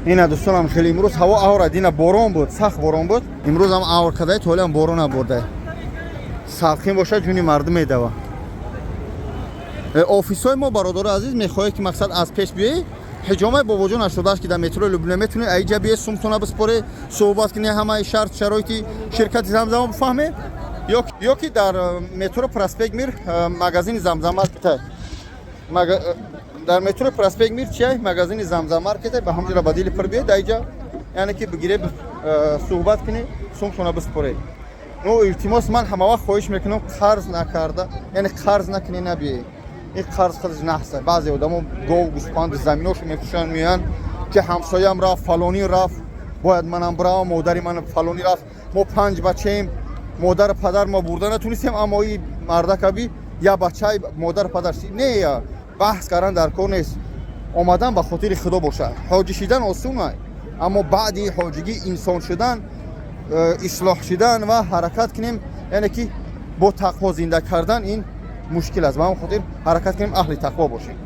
Ина, дӯстонам, хеле имрӯз ҳаво авра дина борон буд, сахт борон буд. Имрӯзам авр кадай, толиам борон набурдай. Салқин бошад, ҷуни мардум медава. Офисҳои мо, бародари азиз, мехоҳед, ки мақсад аз пеш биёӣ, ҳиҷомаи бобоҷон 88, ки дар метрои Люблино, метавонед аиҷа биёед, сумтона биспоре, суҳбат кунед, ҳамаи шарт шароити ширкати Замзама бифаҳмед, ё ки дар метро Проспект Мир магазини Замзам Маркета, дар метро Проспект Мир чия, магазини Замзам Маркета, ба ҳамҷора ба дили пир биёед, аиҷа, яъне ки бигиред, суҳбат кунед, сумтона биспоред. Ну, илтимос, ман ҳамавақт хоҳиш мекунам, қарз накарда, яъне қарз накунед, набиёед. Ин қарз худаш наҳса. Баъзе одамо гов, гӯспанд, заминошо мефурӯшанд, меоянд, ки ҳамсоям рафт, фалонӣ рафт, бояд манам биравам, модари ман фалонӣ рафт, мо панҷ бачаем, модару падар мо бурда натунистем, аммо и мардакаби я бачаи модару падар не. Баҳс кардан дар кор нест. Омадан ба хотири Худо бошад. Ҳоҷӣ шидан осон, аммо баъди ҳоҷигӣ инсон шудан, ислоҳ шудан ва ҳаракат кунем, яъне ки бо тақво зинда кардан, ин мушкил аст. Ба ҳамон хотир ҳаракат кунем, аҳли тақво бошем.